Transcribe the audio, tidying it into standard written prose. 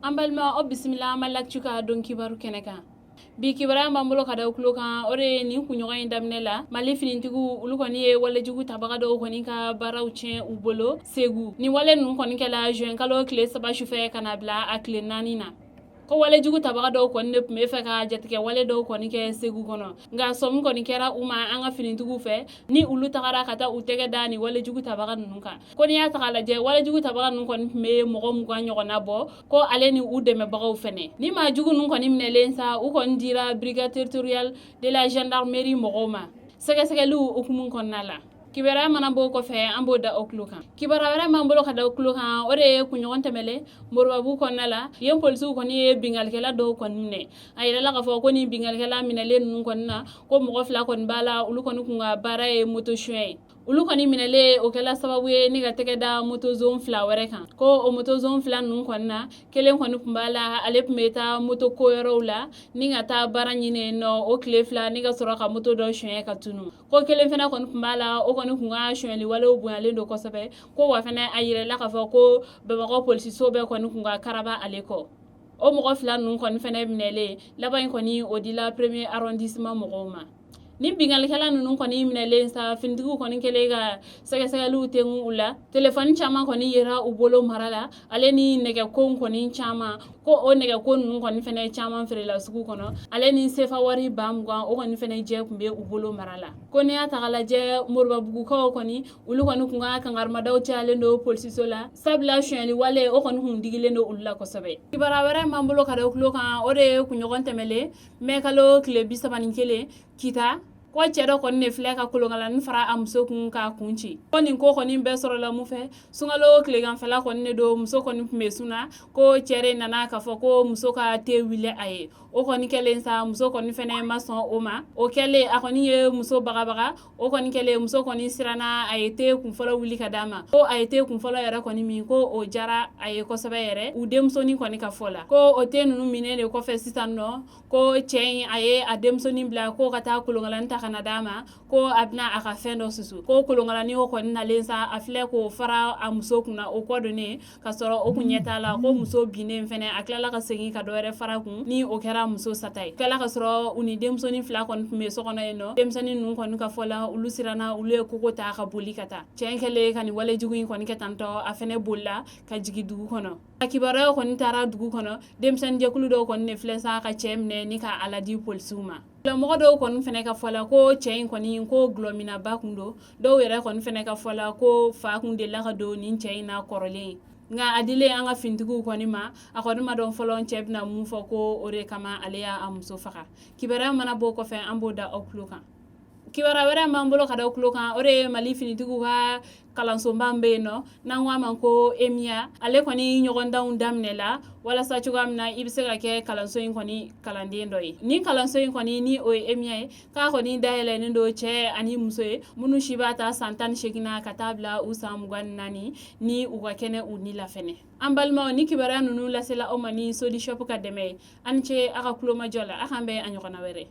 An balima, aw bisimila an L'actu ka don kibaru kɛnɛ kan. Bi kibaruya b'an bolo ka da tulo kan, o de ye nin kunɲɔgɔn in daminɛ la, Mali finitigiw, olu kɔni ye walejugu tabaga dɔw kɔni ka baaraw tiɲɛ u bolo Segu. Ni wale ninnu kɔni kɛla juin kalo tile 3 sufɛ ka na bila a tile 4 na, ko walejugu tabaga dɔw kɔni de tun bɛ fɛ ka jatigɛ wale dɔw kɔni kɛ Segu kɔnɔ. Nka sɔmi kɔni kɛra u ma an ka finitigiw fɛ, ni olu tagara ka taa u tɛgɛ da ni walejugu tabaga ninnu kan. Ko n'i y'a ta k'a lajɛ, walejugu tabaga ninnu kɔni tun bɛ mɔgɔ 20 ɲɔgɔnna bɔ, ko ale ni u dɛmɛbagaw fɛnɛ. Ni maa jugu ninnu kɔni minɛlen sa, u kɔni dira brigade territoriale de la gendarmerie mɔgɔw ma sɛgɛsɛgɛliw hukumu kɔnɔna la. Kibaruya mana bɔ o kɔfɛ, an b'o da o tulo kan. Kibaruya wɛrɛ b'an bolo ka da o tulo kan, o de ye kunɲɔgɔn tɛmɛlen Moribabugu kɔnɔna la, yen polisiw kɔni ye binkalikɛla dɔw kɔni minɛ. A yirala k'a fɔ ko ni binkalikɛla minɛlen ninnu kɔni na, ko mɔgɔ fila kɔni b'a la, olu kɔni kun ka baara ye moto suɲɛ ye. Olu kɔni minɛlen, o kɛla sababu ye ni ka tɛgɛ da motozon fila wɛrɛ kan. Ko o motozon fila ninnu kɔni na, kelen kɔni tun b'a la, ale tun bɛ taa moto ko yɔrɔw la ni ka taa baara ɲini yen nɔ o tile 2, ni ka sɔrɔ ka moto dɔ suɲɛ ka tunu. Ko kelen fana kɔni tun b'a la, o kɔni kun ka sonyɛli walew bonyalen don kosɛbɛ. Ko wa fana, a yirala k'a fɔ ko Bamakɔ polisiso bɛɛ kɔni kun ka karaba ale kɔ. O mɔgɔ fila ninnu kɔni fana minɛlen laban in kɔni, o dila premier arrondissement mɔgɔw ma. Ni binkalikɛla ninnu kɔni minɛlen sa, finitigiw kɔni kɛlen ka sɛgɛsɛgɛliw tengu u la, telefɔni caman kɔni yera u bolo mara la, ale ni nɛgɛkow kɔni caman. Ko o nɛgɛko ninnu kɔni fɛnɛ caman feerela sugu kɔnɔ, ale ni sefa wari 20 000, o kɔni fɛnɛ jɛ tun bɛ u bolo mara la. Ko n'i y'a ta k'a lajɛ, Moribabugukaw kɔni, olu kɔni kun ka kangarimadaw cayalen don polisiso la, sabula sonyɛli wale, o kɔni kun digilen don olu la kosɛbɛ. Kibaruya wɛrɛ b'an bolo ka da tulo kan, o de ye kunɲɔgɔn tɛmɛlen mɛ kalo tile 31, Kita, ko cɛ dɔ kɔni de filɛ ka kolonkalani fara a muso kun k'a kun ci. Ko nin ko kɔni bɛɛ sɔrɔla mun fɛ? Sunkalo tileganfɛla kɔni de don, muso kɔni tun bɛ sun na. Ko cɛ de nana k'a fɔ ko muso ka te wuli a ye. O kɔni kɛlen sa, muso kɔni fɛnɛ ma sɔn o ma. O kɛlen, a kɔni ye muso bagabaga. O kɔni kɛlen, muso kɔni siranna, a ye te kunfɔlɔ wuli ka d'a ma. Ko a ye te kunfɔlɔ yɛrɛ kɔni min, ko o jara a ye kosɛbɛ yɛrɛ, u denmusonin kɔni ka fɔ la. Ko o te ninnu minnen de kɔfɛ sisan nɔ, ko cɛ in a ye a denmusonin bila ko ka taa kolonkalani ta ka na d'a ma, ko a bɛna a ka fɛn dɔ susu. Ko kolonkalani o kɔni nalen sa, a filɛ k'o fara a muso kunna, o kɔ donnen ka sɔrɔ o kun ɲɛ t'a la. Ko muso binnen fɛnɛ, a tilala ka segin ka dɔ wɛrɛ fara kun, ni o kɛra muso sata ye. Tilala ka sɔrɔ u ni denmusonin fila kɔni tun bɛ so kɔnɔ yen nɔ. Denmisɛnnin ninnu kɔni ka fɔ la, olu siranna, olu ye kogo ta ka boli ka taa. Cɛ in kɛlen ka nin walejugu in kɔni kɛ tantɔ, a fɛnɛ bolila ka jigin dugu kɔnɔ. A kibaruyaw kɔni taara dugu kɔnɔ, denmisɛnninjɛkulu dɔw kɔni de filɛ sa ka cɛ minɛ ni ka a ladi polisiw ma. Mɔgɔ dɔw kɔni fɛnɛ ka fɔ la, ko cɛ in kɔni ko gulɔminaba kun don. Dɔw yɛrɛ kɔni fɛnɛ ka fɔ la, ko fa kun delila ka don nin cɛ in na kɔrɔlen. Nka a dilen an ka finitigiw kɔni ma, a kɔni ma dɔn fɔlɔ cɛ bɛna mun fɔ ko o de kama ale y'a muso faga. Kibaruya mana bɔ o kɔfɛ, an b'o da aw tulo kan. Kibaruya wɛrɛ b'an bolo ka da tulo kan, o de ye Mali finitigiw ka kalansoba bɛ yen nɔ, n'an ko a ma ko EMIA. Ale kɔni ɲɔgɔndanw daminɛ la walasa cogoya min na i bɛ se ka kɛ kalanso in kɔni kalanden dɔ ye. Ni kalanso in kɔni, ni o ye EMIA ye, k'a kɔni dayɛlɛnnen don cɛ ani muso ye minnu si b'a ta san 18 na ka taa bila u san 24, ni u ka kɛnɛ u ni la fɛnɛ. An balimaw, ni kibaruya ninnu lasela aw ma ni Sodi Shop ka dɛmɛ ye. An ce a ka kulomajɔ la, a k'an bɛn a ɲɔgɔnna wɛrɛ.